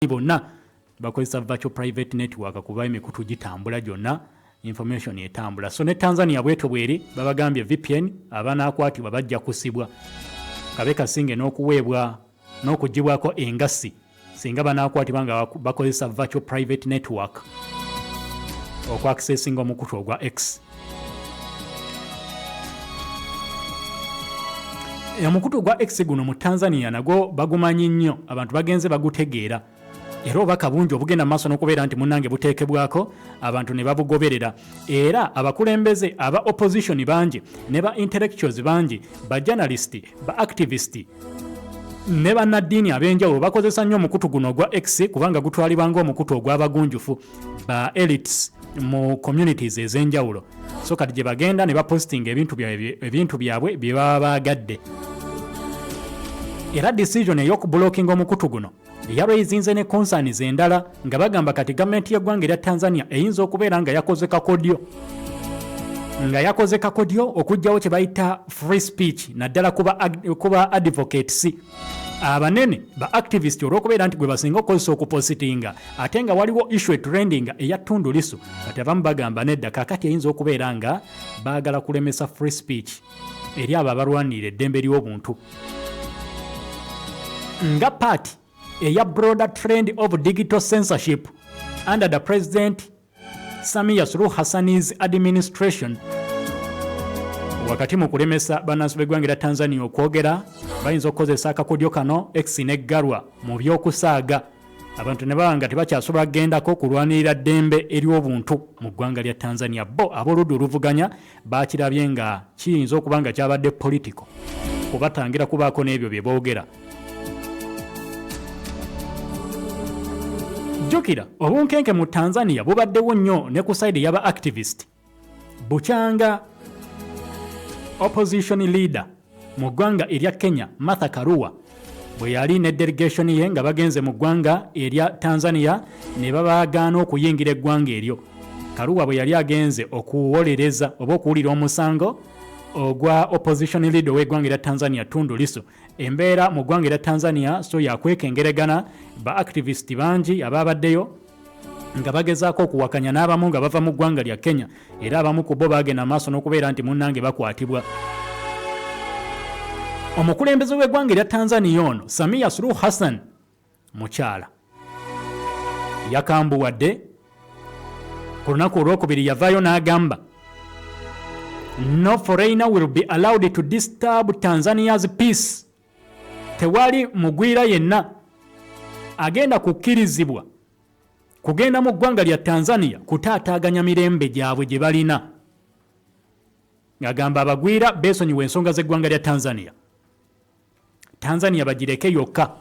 Bonna bakozesa virtual private network kuba emikutu gitambula gyonna, information etambula. So ne Tanzania bwetyo bweri, babagambye VPN abanaakwatibwa bajja kusibwa kabe kasinge n'okuweebwa n'okugibwako engassi singa banaakwatibwa nga bakozesa virtual private network okwakisesinga omukutu ogwa X. Omukutu gwa X guno mu Tanzania nagwo bagumanyi nnyo, abantu bagenze bagutegeera, era obubaka bungi obugenda mu maaso n'okubeera nti munnange buteekebwako abantu ne babugoberera. Era abakulembeze aba opposition bangi ne ba intellectuals bangi, ba journalist, ba activist ne bannaddiini ab'enjawulo bakozesa nnyo omukutu guno ogwa X, kubanga gutwalibwa ng'omukutu ogw'abagunjufu ba elites mu communities ez'enjawulo. So kati gye bagenda ne bapositinga ebintu byabwe bye baba baagadde. Era decision ey'okubulokinga omukutu guno yaraisinze ne concerns endala, nga bagamba kati gavumenti y'eggwanga erya Tanzania eyinza okubeera nga yakoze kakodyo okuggyawo kye bayita free speech, naddala kuba advocates abanene, ba activist, olw'okubeera nti gwe basinga okukozesa okupositinga, ate nga waliwo issue trending eya Tundu Lissu. Kati abamu bagamba nedda, kakati eyinza okubeera nga baagala kulemesa free speech eri abo abalwanirira eddembe ly'obuntu, nga part eya broader trend of digital censorship under the President Samia Suluhu Hassani's administration. Wakati mu kulemesa bannansi b'eggwanga erya Tanzania okwogera, bayinza okukozesa akakodyo kano, X neggalwa mu by'okusaaga, abantu ne baba nga tebakyasobola kugendako kulwanirira ddembe ery'obuntu mu ggwanga lya Tanzania. Bo ab'oludda oluvuganya bakirabye nga kiyinza okuba nga kyabadde political, kubatangira kubaako n'ebyo bye boogera. Jjukira obunkenke mu Tanzania bubaddewo nnyo ne ku side y'aba activist, bukyanga opposition leader mu ggwanga erya Kenya, Martha Karua, bwe yali ne delegation ye nga bagenze mu ggwanga erya Tanzania ne babagaana okuyingira eggwanga eryo. Karua bwe yali agenze okuwolereza oba okuwulira omusango ogwa opposition leader ow'eggwanga erya Tanzania, Tundu Lissu. Embeera mu ggwanga erya Tanzania so yakwekengeregana, ba activist bangi ababaddeyo nga bagezaako okuwakanya, n'abamu nga bava mu ggwanga lya Kenya, era abamu ku bo bagenda maaso n'okubeera nti munnange bakwatibwa. Omukulembeze w'eggwanga erya Tanzania ono, Samia Suluhu Hassan, mukyala yakambuwadde. Ku lunaku olwokubiri yavaayo n'agamba, "No foreigner will be allowed to disturb Tanzania's peace." Tewali mugwira yenna agenda kukkirizibwa kugenda mu ggwanga lya Tanzania kutaataaganya mirembe gyabwe gye balina. Ng'agamba abagwira beesonyiwa ensonga z'eggwanga lya Tanzania, Tanzania bagireke yokka.